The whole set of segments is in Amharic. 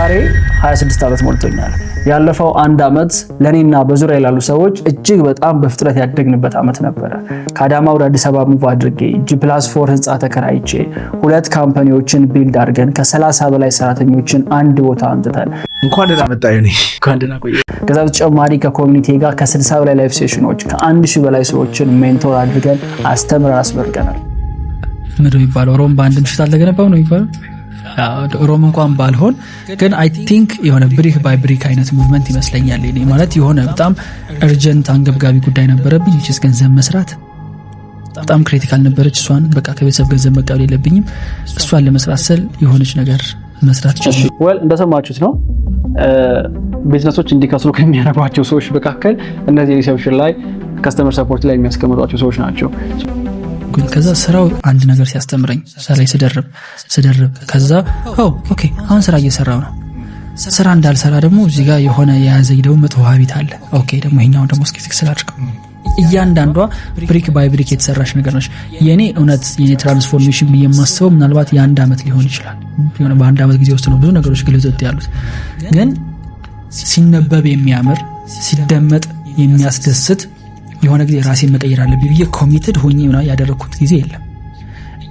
ዛሬ 26 ዓመት ሞልቶኛል። ያለፈው አንድ ዓመት ለእኔና በዙሪያዬ ላሉ ሰዎች እጅግ በጣም በፍጥነት ያደግንበት ዓመት ነበረ። ከአዳማ ወደ አዲስ አበባ move አድርጌ G+4 ህንፃ ተከራይቼ ሁለት company ዎችን build አድርገን ከ30 በላይ ሰራተኞችን አንድ ቦታ አምጥተን እንኳን ደህና መጣህ ዮኒ። እንኳን ደህና ቆየ። ከዛ በተጨማሪ ከ community ጋር ከ60 በላይ live session ኦች፣ ከ1000 በላይ ሰዎችን mentor አድርገን አስተምረን አስመርቀናል። ምንድን ነው የሚባለው? ሮም በአንድ ምሽት አልተገነባም ነው የሚባለው። ሮም እንኳን ባልሆን ግን I think የሆነ brick by brick አይነት movement ይመስለኛል። እኔ ማለት የሆነ በጣም urgent አንገብጋቢ ጉዳይ ነበረብኝ። Which is ገንዘብ መስራት በጣም critical ነበረች። እሷን በቃ ከቤተሰብ ገንዘብ መቀበል የለብኝም። እሷን ለመስራት ስል የሆነች ነገር መስራት ጀመርኩ። Well፣ እንደሰማችሁት ነው። ቢዝነሶች እንዲከስሩ ከሚያደርጓቸው ሰዎች መካከል እነዚህ reception ላይ፣ customer support ላይ የሚያስቀምጧቸው ሰዎች ናቸው። ከዛ ስራው አንድ ነገር ሲያስተምረኝ ስራ ስደርብ ስደርብ ከዛ okay አሁን ስራ እየሰራው ነው። ስራ እንዳልሰራ ደግሞ እዚህ ጋር የሆነ የያዘኝ ደግሞ መጥፎ habit አለ። Okay፣ ደግሞ ይሄኛውን ደግሞ እስኪ fix ላድርገው። እያንዳንዷ brick by brick የተሰራች ነገር ነች። የኔ እውነት የኔ transformation ብዬ የማስበው ምናልባት የአንድ ዓመት ሊሆን ይችላል። የሆነ በአንድ ዓመት ጊዜ ውስጥ ነው ብዙ ነገሮች ግልጽ ያሉት። ግን ሲነበብ የሚያምር፣ ሲደመጥ የሚያስደስት፣ የሆነ ጊዜ ራሴን መቀየር አለብኝ ብዬ committed ሆኜ ምናምን ያደረግኩት ጊዜ የለም።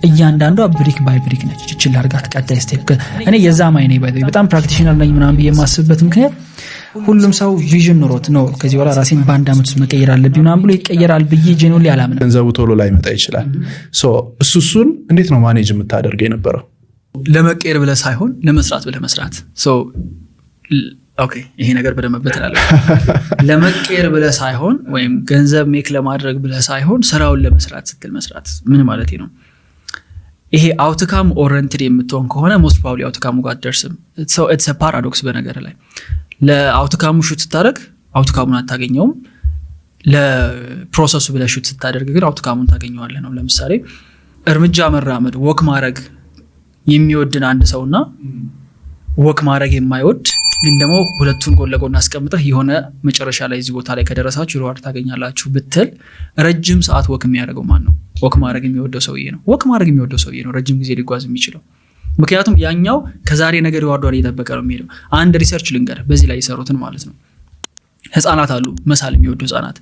እያንዳንዷ brick by brick ነች። ይችል ላድርጋት፣ ቀጣይ step። እኔ የዛ ማይ ነኝ፣ በጣም practitioner ነኝ ምናምን ብዬ የማስብበት ምክንያት ሁሉም ሰው vision ኖሮት ነው ከዚህ በኋላ ራሴን በአንድ ዓመት ውስጥ መቀየር አለብኝ ምናምን ብሎ ይቀየራል ብዬ genuinely አላምንም። ገንዘቡ ቶሎ ላይመጣ ይችላል። እሱን እንዴት ነው manage የምታደርገው የነበረው? ለመቀየር ብለህ ሳይሆን ለመስራት ብለህ መስራት። Okay፣ ይሄ ነገር በደንብ በትላለ። ለመቀየር ብለህ ሳይሆን ወይም ገንዘብ make ለማድረግ ብለህ ሳይሆን ስራውን ለመስራት ስትል መስራት። ምን ማለት ነው? ይሄ outcome oriented የምትሆን ከሆነ most probably outcome ኡ ጋር አትደርስም። It's a paradox። በነገር ላይ ለ outcome ኡ shoot ስታደርግ outcome ኡን አታገኘውም። ለ process ኡ ብለህ shoot ስታደርግ ግን outcome ኡን ታገኘዋለህ ነው። ለምሳሌ እርምጃ መራመድ፣ walk ማድረግ የሚወድን አንድ ሰውና walk ማድረግ የማይወድ ግን ደግሞ ሁለቱን ጎን ለጎን አስቀምጠህ የሆነ መጨረሻ ላይ እዚህ ቦታ ላይ ከደረሳችሁ reward ታገኛላችሁ ብትል ረጅም ሰዓት walk የሚያደርገው ማን ነው? Walk ማድረግ የሚወደው ሰውዬ ነው። Walk ማድረግ የሚወደው ሰውዬ ነው ረጅም ጊዜ ሊጓዝ የሚችለው። ምክንያቱም ያኛው ከዛሬ ነገ reward ኧን እየጠበቀ ነው የሚሄደው። አንድ research ልንገርህ፣ በዚህ ላይ የሰሩትን ማለት ነው። ህፃናት አሉ፣ መሳል የሚወዱ ህፃናት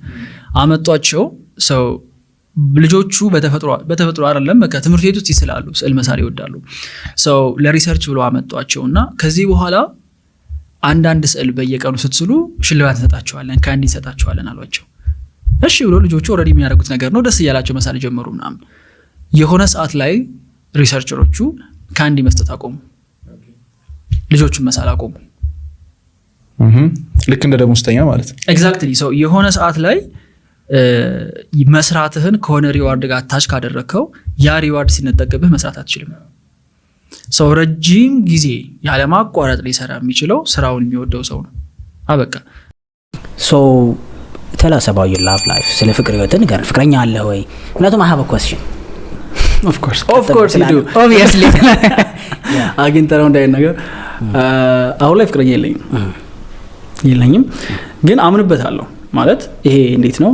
አመጧቸው። So ልጆቹ በተፈጥሮ አይደለም፣ በቃ ትምህርት ቤት ውስጥ ይስላሉ፣ ስዕል መሳል ይወዳሉ። So ለ research ብሎ አመጧቸው እና ከዚህ በኋላ አንዳንድ ስዕል በየቀኑ ስትስሉ ሽልማት እንሰጣችኋለን፣ candy እንሰጣችኋለን አሏቸው። እሺ ብሎ ልጆቹ already የሚያደርጉት ነገር ነው፣ ደስ እያላቸው መሳል ጀመሩ ምናምን። የሆነ ሰዓት ላይ researcher ኦቹ candy መስጠት አቆሙ፣ ልጆቹን መሳል አቆሙ። ልክ እንደ ደሞዝተኛ ማለት ነው። Exactly። So የሆነ ሰዓት ላይ መስራትህን ከሆነ reward ጋር attach ካደረግከው ያ reward ሲነጠቅብህ መስራት አትችልም። ሰው ረጅም ጊዜ ያለማቋረጥ ሊሰራ የሚችለው ስራውን የሚወደው ሰው ነው። አበቃ። So tell us about your love life። ስለ ፍቅር ህይወት ንገረን። ፍቅረኛ አለ ወይ? ምክንያቱም I have a question. Of course you do. Obviously. አግኝተነው እንዳይል ነገር። አሁን ላይ ፍቅረኛ የለኝም፣ ግን አምንበታለሁ። ማለት ይሄ እንዴት ነው፣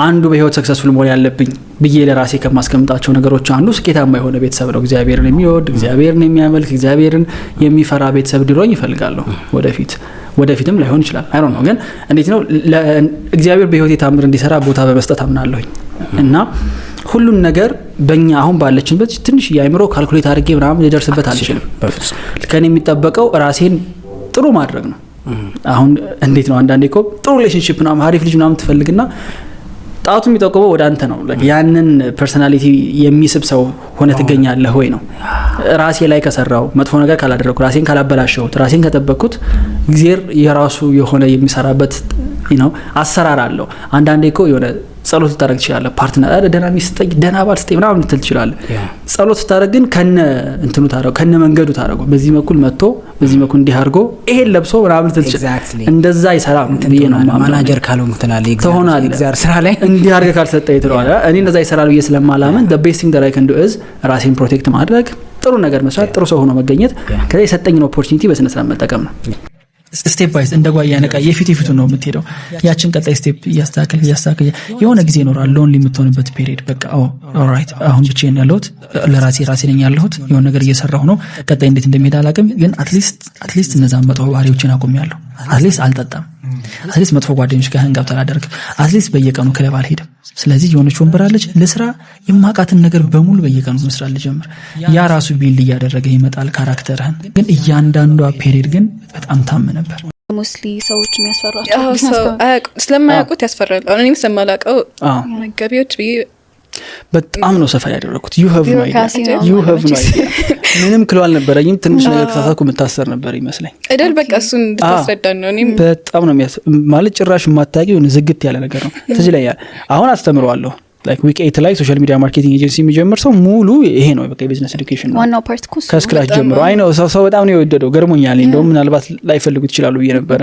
አንዱ በህይወት successful መሆን ያለብኝ ብዬ ለራሴ ከማስቀምጣቸው ነገሮች አንዱ ስኬታማ የሆነ ቤተሰብ ነው። እግዚአብሔርን የሚወድ፣ እግዚአብሔርን የሚያመልክ፣ እግዚአብሔርን የሚፈራ ቤተሰብ እንዲኖረኝ እፈልጋለሁ። ወደፊት ወደፊትም ላይሆን ይችላል፣ I don't know። ግን እንዴት ነው፣ እግዚአብሔር በህይወቴ ታምር እንዲሰራ ቦታ በመስጠት አምናለሁኝ እና ሁሉን ነገር በእኛ አሁን ባለችንበት ትንሽ የአእምሮ calculate አድርጌ ምናምን ልደርስበት አልችልም። ከእኔ የሚጠበቀው ራሴን ጥሩ ማድረግ ነው። አሁን እንዴት ነው፣ አንዳንዴ እኮ ጥሩ relationship ምናምን አሪፍ ልጅ ምናምን ትፈልግና ጣቱ የሚጠቁመው ወደ አንተ ነው። ያንን personality የሚስብ ሰው ሆነ ትገኛለህ ወይ ነው። ራሴ ላይ ከሰራው፣ መጥፎ ነገር ካላደረግኩ፣ ራሴን ካላበላሸሁት፣ ራሴን ከጠበቅኩት እግዜር የራሱ የሆነ የሚሰራበት ነው አሰራር አለው። አንዳንዴ እኮ የሆነ ጸሎት ልታደረግ ትችላለህ። Partner፣ ደህና ሚስት ስጠኝ፣ ደህና ባል ስጠኝ ምናምን ልትል ትችላለህ። ጸሎት ስታደረግ ግን ከነ እንትኑ ታደረገው፣ ከነ መንገዱ ታደረገው፣ በዚህ በኩል መጥቶ በዚህ በኩል እንዲህ አድርጎ ይሄን ለብሶ ምናምን ልትል ትችላለህ። እንደዛ ይሰራም ብዬ ነው የማምነው። ማናጀር ካልሆንክ ትላለህ። ትሆናለህ። እግዚአብሔር ስራ ላይ እንዲህ አድርገህ ካልሰጠኝ ትለዋለህ። እኔ እንደዛ ይሰራል ብዬ ስለማላምን the best thing that I can do is ራሴን protect ማድረግ፣ ጥሩ ነገር መስራት፣ ጥሩ ሰው ሆኖ መገኘት፣ ከዛ የሰጠኝን opportunity በስነ ስርዓት መጠቀም ነው። Step by እንደ ጓያ ነቃ የፊት የፊቱ ነው የምትሄደው። ያችን ቀጣይ step እያስተካከል እያስተካከል የሆነ ጊዜ ይኖራል lonely የምትሆንበት period። በቃ alright፣ አሁን ብቻዬን ያለሁት፣ ለራሴ ራሴ ነኝ ያለሁት፣ የሆነ ነገር እየሰራሁ ነው። ቀጣይ እንዴት እንደሚሄድ አላውቅም፣ ግን at least እነዛን መጥፎ ባህሪዎችን አቁሜያለሁ። At least አልጠጣም። At least መጥፎ ጓደኞች ጋር hangout አላደርግም። At least በየቀኑ ክለብ አልሄድም። ስለዚህ የሆነች ወንበር አለች፣ ለስራ የማውቃትን ነገር በሙሉ በየቀኑ መስራት ልጀምር። ያ ራሱ build እያደረገ ይመጣል character ህን። ግን እያንዳንዷ period ግን በጣም ታም ነበር። Mostly ሰዎች የሚያስፈሯቸው አዎ፣ ሰው ስለማያውቁት ያስፈራል። አሁን እኔም ስለማላውቀው ገቢዎች ብዬ በጣም ነው suffer ያደረግኩት። You have no ቢሮክራሲ ነው። You have no idea። ምንም clue አልነበረኝም። ትንሽ ነገር ከተሳሳትኩ የምታሰር ነበር ይመስለኝ። እደል በቃ እሱን እንድታስረዳን ነው። እኔም በጣም ነው የሚያስ ማለት ጭራሽ የማታውቂው የሆነ ዝግት ያለ ነገር ነው። ትዝ ይለኛል። አሁን አስተምረዋለሁ፣ like week 8 ላይ social media marketing agency የሚጀምር ሰው ሙሉ ይሄ ነው፣ በቃ የ business education ነው። ዋናው part እኮ እሱ ነው። ከ scratch ጀምሮ። አይ ነው፣ ሰው በጣም ነው የወደደው፣ ገርሞኛል። እንደውም ምናልባት ላይፈልጉት ይችላሉ ብዬ ነበረ።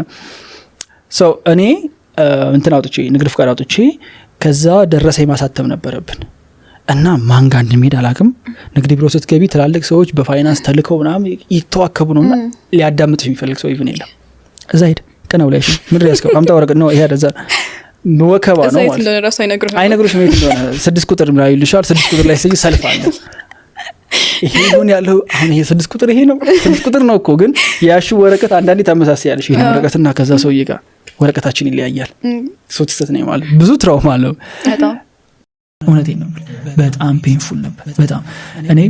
So እኔ እንትን አውጥቼ፣ ንግድ ፍቃድ አውጥቼ፣ ከዛ ደረሰኝ ማሳተም ነበረብን እና ማን ጋር እንደሚሄድ አላውቅም። ንግድ ቢሮ ስትገቢ ትላልቅ ሰዎች በፋይናንስ ተልከው ምናምን ይተዋከቡ ነው እና ሊያዳምጥሽ የሚፈልግ ሰው even የለም። እዛ ሄድ ቀናው ላይ ምድር ያስከው አምጣ ወረቀት ነው፣ ይሄ እዛ ወከባ እዛ ነው የት ማለት እንደሆነ ራሱ አይነግሩህም። አይነግሩሽም የት እንደሆነ። 6 ቁጥር ላይ ይልሻል። 6 ቁጥር ላይ ስትይ ሰልፍ አለ። ይሄ ይሁን ያለው አሁን ይሄ 6 ቁጥር ይሄ ነው፣ 6 ቁጥር ነው እኮ፣ ግን ያሹ ወረቀት አንዳንዴ ታመሳስያለሽ። ይሄን ወረቀትና ከዛ ሰውዬ ጋር ወረቀታችን ይለያያል። ሰው ስህተት ነው ማለት ብዙ trauma አለው። በጣም። እውነቴን ነው የምልህ፣ በጣም painful ነበር። በጣም። እኔ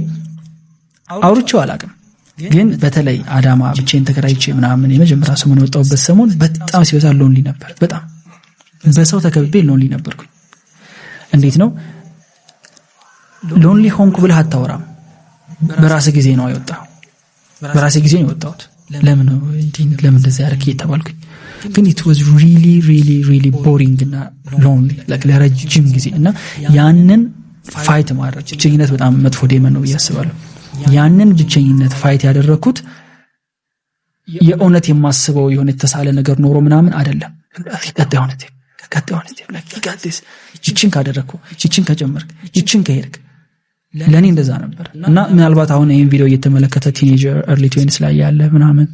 አውርቼው አላውቅም፣ ግን በተለይ አዳማ ብቻዬን ተከራይቼ ምናምን የመጀመሪያ ሰሞን የወጣሁበት ሰሞን በጣም ሲበዛ lonely ነበር። በጣም በሰው ተከብቤ lonely ነበርኩኝ። እንዴት ነው lonely ሆንኩ ብለህ አታወራም። በራስህ ጊዜ ነው የወጣው። በራሴ ጊዜ ነው የወጣሁት። ለምን እንዲህ፣ ለምን እንደዚህ ያደርግ እየተባልኩኝ፣ ግን it was really, really, really boring እና lonely ለረጅም ጊዜ። እና ያንን fight ማድረግ፣ ብቸኝነት በጣም መጥፎ demon ነው ብዬ አስባለሁ። ያንን ብቸኝነት fight ያደረግኩት የእውነት የማስበው የሆነ የተሳለ ነገር ኖሮ ምናምን አይደለም። ቀጣዩን step፣ ቀጣዩን step፣ ይችን ካደረግኩ፣ ይችን ከጨመርክ፣ ይችን ከሄድክ፣ ለእኔ እንደዛ ነበር። እና ምናልባት አሁን ይህን ቪዲዮ እየተመለከተ teenager፣ early twenties ላይ ያለ ምናምን፣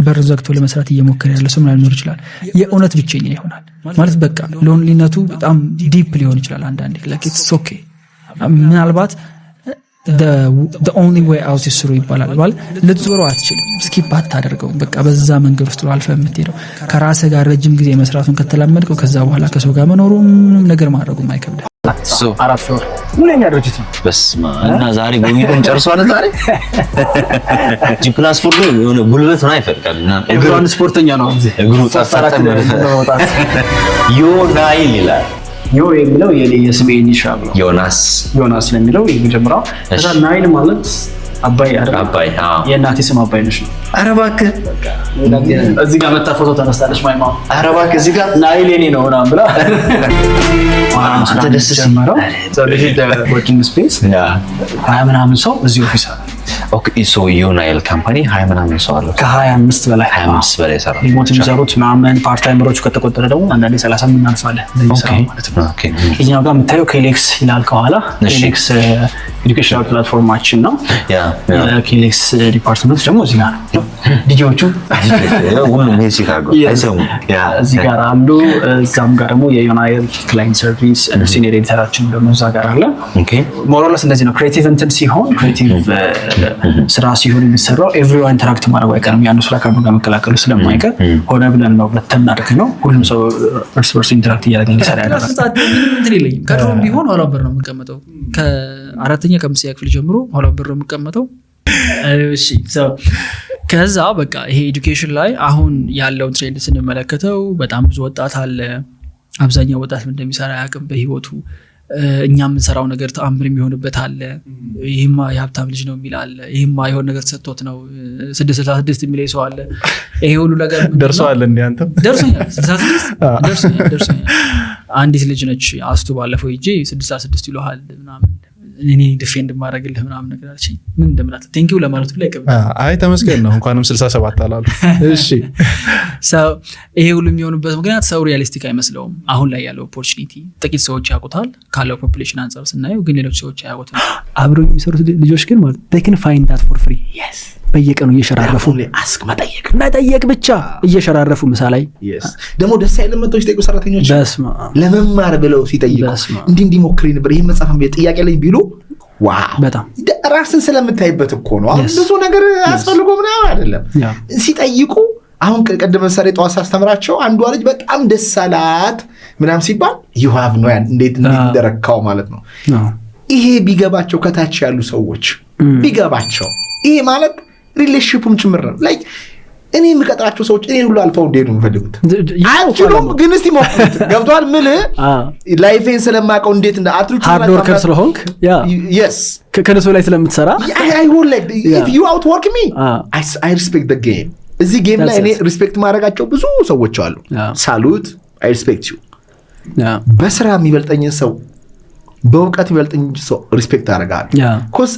በር ዘግቶ ለመስራት እየሞከረ ያለ ሰው ምናምን ሊኖር ይችላል። የእውነት ብቸኛ ይሆናል ማለት በቃ lonely ነቱ በጣም deep ሊሆን ይችላል። አንዳንዴ it's okay፣ ምናልባት only way out is through ይባላል። ማለት ልትዞረው አትችልም፣ skip አታደርገውም። በቃ በዛ መንገድ ውስጥ አልፈህ የምትሄደው ከራስህ ጋር ረጅም ጊዜ መስራቱን ከተላመድከው ከዛ በኋላ ከሰው ጋር መኖሩ ምንም ነገር ማድረጉም አይከብድም። አራት floor ሙሉ የኛ ድርጅት ነው። በስመ አብ! እና ዛሬ ጎብኝተን ጨርሷል። ዛሬ G+4 ነው፣ የሆነ ጉልበት ነው ይፈልጋል። እና እግሩ አንድ ስፖርተኛ ነው። እግሩ ሶስት አራት መውጣት። ዮናይል ይላል። ዮ የሚለው የኔ የስሜ initial ነው። ዮናስ። ዮናስ ነው የሚለው የመጀመሪያው። ከዛ ናይል ማለት አባይ አይደል? አባይ፣ አዎ። የእናቴ ስም አባይ ነሽ ነው። ኧረ እባክህ! እዚህ ጋር መታ ፎቶ ተነስታለች። My mom። ኧረ እባክህ፣ እዚህ ጋር ናይል የኔ ነው ምናምን ብላ። አንተ ደስ ሲል። ጀመረው working space 20 ምናምን ሰው እዚህ office አለ። Okay, so ዮናይል company 20 ምናምን ሰው አለው። ከ25 በላይ። 25 በላይ ይሰራል። Remote የሚሰሩት ምናምን part timer ኦቹ ከተቆጠረ ደግሞ አንዳንዴ 30 እናልፋለን እንደዚህ ስራ ማለት ነው። እኛው ጋር የምታየው ኬሌክስ ይላል ከኋላ። ኬሌክስ educational platform ኣችን ነው። የኬሌክስ department ደግሞ እዚህ ጋር ነው። ዲጂዎቹ ሁሉም ይሄ ሲካጎ አይሰሙም። እዚህ ጋር አሉ። እዛም ጋር ደግሞ የዮናይል client service senior editor ኣችን ደግሞ እዛ ጋር አለ። More or less እንደዚህ ነው። Creative እንትን ሲሆን፣ creative ስራ ሲሆን የሚሰራው everyone interact ማድረጉ አይቀርም። ያንዱ ስራ ከአንዱ ጋር መቀላቀሉ ስለማይቀር ሆነ ብለን ነው በተን አድርገን ነው ሁሉም ሰው እርስ በርሱ interact እያደረገ እንዲሰራ ያደርጋል። ምንም እንትን የለኝም። ከድሮም ቢሆን ኋላ ወንበር ነው የምቀመጠው። ከአራተኛ ከአምስተኛ ክፍል ጀምሮ ኋላ ወንበር ነው የምቀመጠው። እሺ፣ ከዛ በቃ ይሄ education ላይ አሁን ያለውን trend ስንመለከተው በጣም ብዙ ወጣት አለ። አብዛኛው ወጣት ምን እንደሚሰራ አያውቅም በህይወቱ። እኛ የምንሰራው ነገር ተአምር የሚሆንበት አለ። ይህማ የሀብታም ልጅ ነው የሚል አለ። ይህማ የሆነ ነገር ተሰጥቶት ነው፣ 666 የሚለኝ ሰው አለ። ይሄ ሁሉ ነገር ምንድን ነው? ደርሰዋል እንዲ አንተም? ደርሶኛል። 66 ደርሶኛል፣ ደርሶኛል። አንዲት ልጅ ነች አስቱ፣ ባለፈው ሂጄ 66 ይለሃል ምናምን እኔ defend ማድረግልህ ምናምን ነገር አለችኝ። ምን እንደምላት thank you ለማለት ሁላ ይከብዳል። አይ ተመስገን ነው፣ እንኳንም 67 አላሉ። እሺ። ይሄ ሁሉ የሚሆኑበት ምክንያት ሰው realistic አይመስለውም። አሁን ላይ ያለው opportunity ጥቂት ሰዎች ያውቁታል ካለው population አንጻር ስናየው፣ ግን ሌሎች ሰዎች አያውቁትም። አብረው የሚሰሩት ልጆች ግን ማለት they can find that for free። በየቀኑ እየሸራረፉ Ask፣ መጠየቅ። መጠየቅ ብቻ፣ እየሸራረፉ ምሳ ላይ። ደግሞ ደስ አይልም መጥተው ሲጠይቁ ሰራተኞች? በስመ አብ። ለመማር ብለው ሲጠይቁ። በስመ አብ። እንዲህ እንዲህ ሞክሬ ነበር፣ ይህን መጽሐፍ አንብቤ ጥያቄ ላይ ቢሉ wow። በጣም። ራስን ስለምታይበት እኮ ነው። አሁን ብዙ ነገር አስፈልጎ ምናምን አይደለም። ሲጠይቁ አሁን ቅድም ምሳሌ ጠዋት ሳስተምራቸው አንዷ ልጅ በጣም ደስ አላት ምናምን ሲባል you have no እንዴት እንዴት እንደረካው ማለት ነው። ይሄ ቢገባቸው፣ ከታች ያሉ ሰዎች ቢገባቸው፣ ይሄ ማለት relationship ኡም ጭምር ነው። Like እኔ የምቀጥራቸው ሰዎች እኔን ሁሉ አልፈው እንዲሄዱ የምፈልጉት አልችሉም፣ ግን እስቲ ሞክሩት። ገብቶሃል ምልህ life ኤን ስለማውቀው እንዴት እንደ Hard worker ስለሆንክ yeah Yes. ከነሱ ላይ ስለምትሰራ። I would like if you outwork me, I respect the game። እዚህ game ላይ እኔ respect ማድረጋቸው ብዙ ሰዎች አሉ። Salute, I respect you። በስራ የሚበልጠኝን ሰው፣ በእውቀት የሚበልጠኝን ሰው respect አደርጋለሁ። 'Cause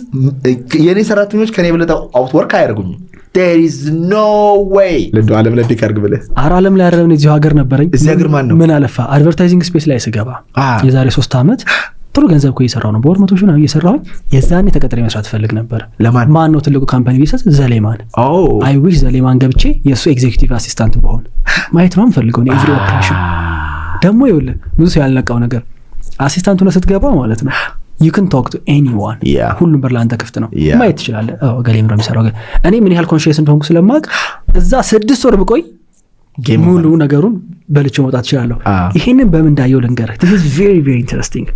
የእኔ ሰራተኞች ከኔ የበለጠ outwork አያደርጉኝም። There is no way። ለዶ ዓለም ላይ pick አድርግ ብለህ። ኧረ ዓለም ላይ አይደለም፣ እዚሁ ሀገር ነበረኝ። እዚህ ሀገር ማን ነው? ምን አለፋ advertising space ላይ ስገባ የዛሬ 3 ዓመት ጥሩ ገንዘብ እኮ እየሰራሁ ነው። በወር 100,000 ምናምን እየሰራሁኝ የዛኔ ተቀጥሬ መስራት እፈልግ ነበር። ለማን? ማን ነው ትልቁ company ቢሰጥ ዘሌማን። I wish ዘሌማን ገብቼ የእሱ executive assistant በሆን ማየት ነው የምፈልገው። Every operation ደግሞ ይኸውልህ ብዙ ሰው ያልነቃው ነገር assistant ሆነህ ስትገባ ማለት ነው you can talk to anyone፣ ሁሉም በር ለአንተ ክፍት ነው። ማየት ትችላለህ። እገሌ ምነው የሚሰራው፣ እኔ ምን ያህል conscious እንደሆንኩ ስለማውቅ እዛ 6 ወር ብቆይ ሙሉ ነገሩን በልቼ መውጣት እችላለሁ። ይሄንን በምን እንዳየው ልንገርህ። This is very very interesting።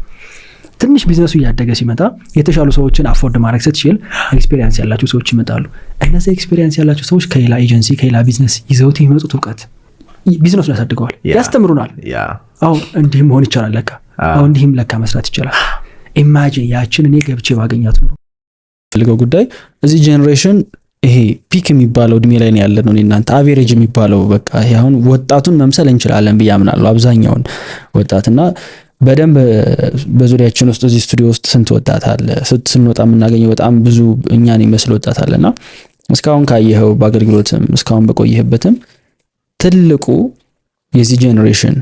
ትንሽ ቢዝነሱ እያደገ ሲመጣ የተሻሉ ሰዎችን afford ማድረግ ስትችል experience ያላቸው ሰዎች ይመጣሉ። እነዚህ experience ያላቸው ሰዎች ከሌላ ኤጀንሲ፣ ከሌላ ቢዝነስ ይዘውት የሚመጡት እውቀት ቢዝነሱን ያሳድገዋል፣ ያስተምሩናል። አሁን እንዲህም መሆን ይቻላል ለካ፣ አሁን እንዲህም ለካ መስራት ይቻላል። Imagine ያችን እኔ ገብቼ ባገኛት ኖሮ። ፈልገው ጉዳይ እዚህ generation ይሄ peak የሚባለው እድሜ ላይ ነው ያለ ነው። እናንተ average የሚባለው በቃ ይሄ አሁን ወጣቱን መምሰል እንችላለን ብዬ አምናለሁ። አብዛኛውን ወጣትና በደንብ በዙሪያችን ውስጥ እዚህ ስቱዲዮ ውስጥ ስንት ወጣት አለ? ስንወጣ የምናገኘው በጣም ብዙ እኛን ይመስል ወጣት አለና እስካሁን ካየኸው በአገልግሎትም እስካሁን በቆየህበትም ትልቁ የዚህ generation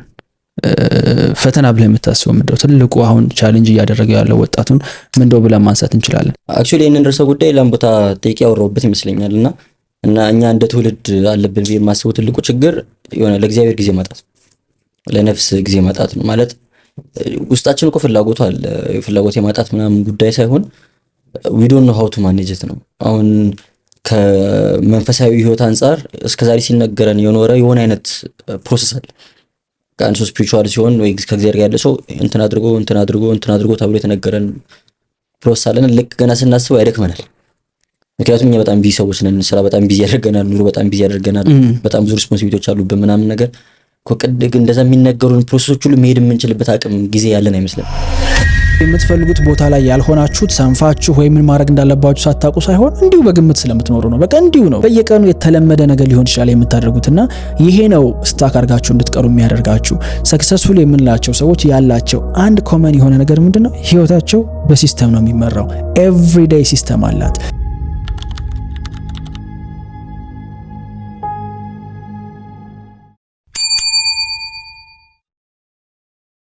ፈተና ብለህ የምታስበው ምንድነው? ትልቁ አሁን challenge እያደረገው ያለው ወጣቱን ምንድነው ብለን ማንሳት እንችላለን? Actually ይህንን ርዕሰ ጉዳይ ሌላም ቦታ ጠይቄ ያወራሁበት ይመስለኛል። እና እኛ እንደ ትውልድ አለብን ብዬ የማስበው ትልቁ ችግር የሆነ ለእግዚአብሔር ጊዜ ማጣት፣ ለነፍስ ጊዜ ማጣት ነው። ማለት ውስጣችን እኮ ፍላጎቱ አለ። ፍላጎት የማጣት ምናምን ጉዳይ ሳይሆን we don't know how to manage it ነው። አሁን ከመንፈሳዊ ህይወት አንጻር እስከዛሬ ሲነገረን የኖረ የሆነ አይነት process አለ። ከአንድ ሰው spiritual ሲሆን ወይ ከእግዚአብሔር ጋር ያለ ሰው እንትን አድርጎ፣ እንትን አድርጎ፣ እንትን አድርጎ ተብሎ የተነገረን process አለን። ልክ ገና ስናስበው ያደክመናል። ምክንያቱም እኛ በጣም busy ሰዎች ነን። ስራ በጣም busy ያደርገናል። ኑሮ በጣም busy ያደርገናል። በጣም ብዙ responsibility ዎች አሉብን ምናምን ነገር። እንደዛ የሚነገሩን process ኦች ሁሉ መሄድ የምንችልበት አቅም ጊዜ ያለን አይመስልም። የምትፈልጉት ቦታ ላይ ያልሆናችሁት ሰንፋችሁ ወይ ምን ማድረግ እንዳለባችሁ ሳታውቁ ሳይሆን እንዲሁ በግምት ስለምትኖሩ ነው። በቃ እንዲሁ ነው። በየቀኑ የተለመደ ነገር ሊሆን ይችላል የምታደርጉትና ይሄ ነው stuck አድርጋችሁ እንድትቀሩ የሚያደርጋችሁ። Successful የምንላቸው ሰዎች ያላቸው አንድ common የሆነ ነገር ምንድን ነው? ህይወታቸው በ system ነው የሚመራው። Everyday system አላት።